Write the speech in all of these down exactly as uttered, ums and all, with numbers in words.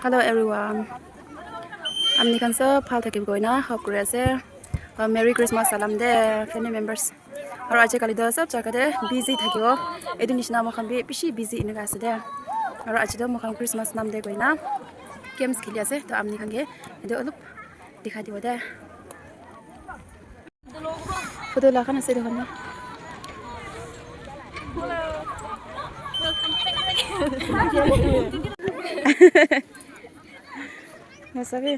Hello everyone. Amni khan sob bhal thakibo koina hope kuri ase. Uh, Merry Christmas salam de family members. Aru aji kali toh sob jaga te busy thakibo. Etu nishina moi khan bi bishi busy enika ase de. Aru aji toh moi khan Christmas nam de koina games kheli ase. Toh amni khan ke etu olop dikhai dibo de. Photo la khan ase de khan. Nasabi.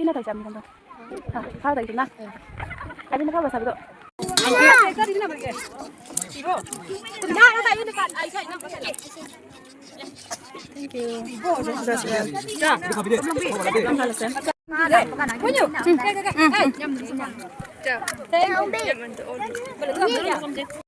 Ina tai jam kan. Ha, ha tai na. Abi na ka ba sa do. Thank you.